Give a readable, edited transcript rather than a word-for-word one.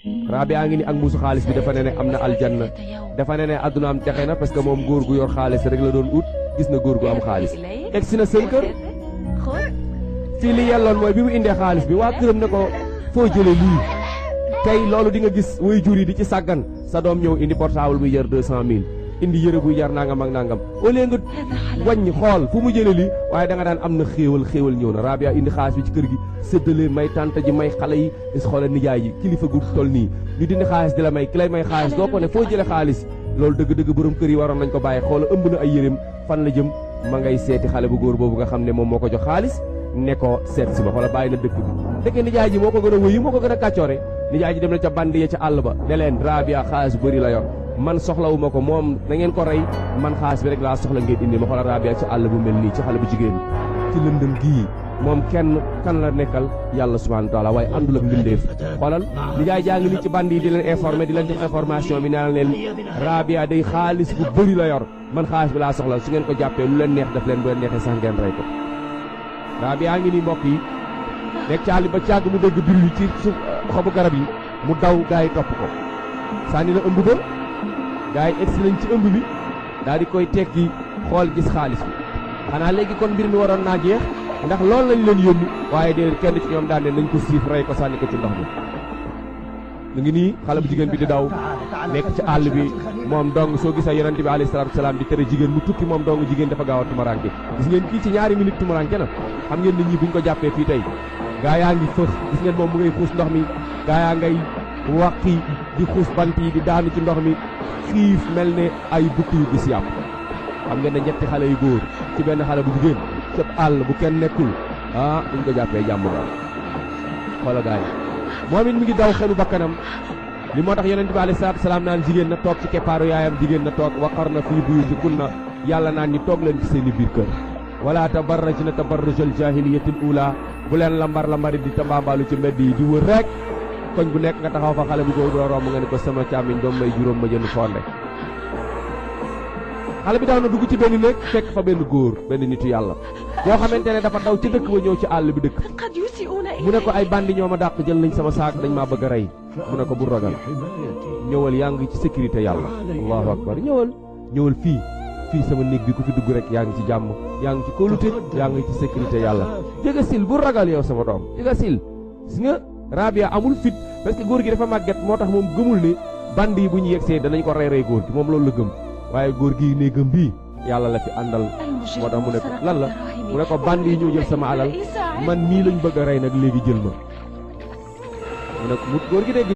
Rabia ngi ni ak musu xaalis bi dafa ne am na aljanna dafa ne àdduna am texe na parce que moom góor gu yor xaalis rek la doon ut gis na góor gu am xaalis egsi na seen kër fii li yelloon mooy bi mu indee xaalis bi waa këram ne ko foo jële lii tey loolu di nga gis way jur yi di ci sàggan sa doom ñëw indi portable buy jar 200 000 indi yëre buy jar nangam ak nangam au lieu nga wàññi xool fu mu jële lii waaye da nga daan am na xéewal ñëw na Rabia indi xaalis bi ci kër gi séddale may tante ji may xale yi xoolal nijaay ji kilifa gu toll nii ñu dindi xaalis di la may ki lay may xaalis doo ko ne foo jële xaalis loolu dëgg-dëgg borom kër yi waroon nañ ko bàyyi xoola ëmb na ay yéreem fan la jëm ma ngay seeti xale bu góor boobu nga xam ne moom moo ko jox xaalis ne ko seet si ma xoola bàyyi na dëkk bi dëkk nijaay ji moo ko gën a wëyi moo ko gën a kàccoore nijaay ji dem na ca bandi ya ca àll ba ne leen Rabia xaalis bu bëri la yor man soxlawu ma ko moom na ngeen ko rey man xaalis bi rek laa soxla ngeen indi ma xoolal Rabia ci àll bu mel nii ci xale bu jigéen ci lëndëm gii moom kenn kan la nekkal yàlla subhanahu wa taala waaye àndul ak mbindeef xoolal nijaay jaa ngi ni ci bandi yi di leen informé di leen jox information bi naan leen Rabia day xaalis bu bëri la yor man xaalis bi laa soxla su ngeen ko jàppee lu leen neex def leen bu leen neexee sax ngeen rey ko Rabia ngi ni mbokk yi nekk ci àll ba càgg mu dégg bir yi ci suuf xobu garab yi mu daw gaa yi topp ko sànni na ëmb ba gaa yi egsi nañ ci ëmb bi daal di koy tekki xool gis xaalis bi xanaa léegi kon mbir mi waroon naa jeex ndax loolu lañ leen yónni waaye déedéet kenn ci ñoom daan ne nañ ko siif rey ko sànni ko ci ndox mi mu ngi nii xale bu jigéen bi di daw nekk ci àll bi moom dong soo gisee yonente bi alayhi salaatu salaam di tere jigéen mu tukki moom dong jigéen dafa gaaw a tumaranke gis ngeen kii ci ñaari minute tumaranke na xam ngeen nit ñi buñ ko jàppee fii tey gaa yaa ngi fëx gis ngeen moom mu ngay xuus ndox mi gaa yaa ngay waqi di xuus bant yi di daanu ci ndox mi xiif mel ne ay bukki yu gis yàpp xam ngeen ne ñetti xale yu góor ci benn xale bu jigéen cëpp àll bu kenn nekkul buñ ko jàppee jàmm daal xoola gaa yi moom it mi ngi daw xelu bakkanam li moo tax yonent bi alayhi salaatu salaam naan jigéen na toog ci keppaaru yaayam jigéen na toog waqarna fii buyutikunna yàlla naan ñi toog leen ci seeni biir kër wala tabarrajna tabarrujal jaahiliyatil ula bu leen lambar di tambaambaalu ci mbedd yi di wër rek koñ bu nekk nga taxaw fa xale bu góor doo romb nga ne ko sama càmmiñ doom may juróom ma jënd fonde xale bi daaw na dugg ci benn néeg fekk fa benn góor benn nitu yàlla boo xamante ne dafa daw ci dëkk ba ñëw ci àll bi dëkk mu ne ko ay bandi ñoo ma dàq jël nañ sama saak dañ maa bëgg a rey mu ne ko bu ragal ñëwal yaa ngi ci sécurité yàlla allahu akbar ñëwal fii sama néeg bi ku fi dugg rek yaa ngi ci jàmm yaa ngi ci kóolute yaa ngi ci sécurité yàlla jega sil bu ragal yow sama doom jega sil gis nga Rabia amul fit parce que góor gi dafa màgget moo tax moom gëmul ne bandi yi bu ñu yegsee danañ ko rey góor gi moom loolu la gëm waaye góor gi ne gëm bii yàlla la fi àndal moo tax mu ne ko lan la mu ne ko bandi yi ñoo jël sama alal man mii lañ bëgg a rey nag léegi jël ma mu ne ko góor gi dégg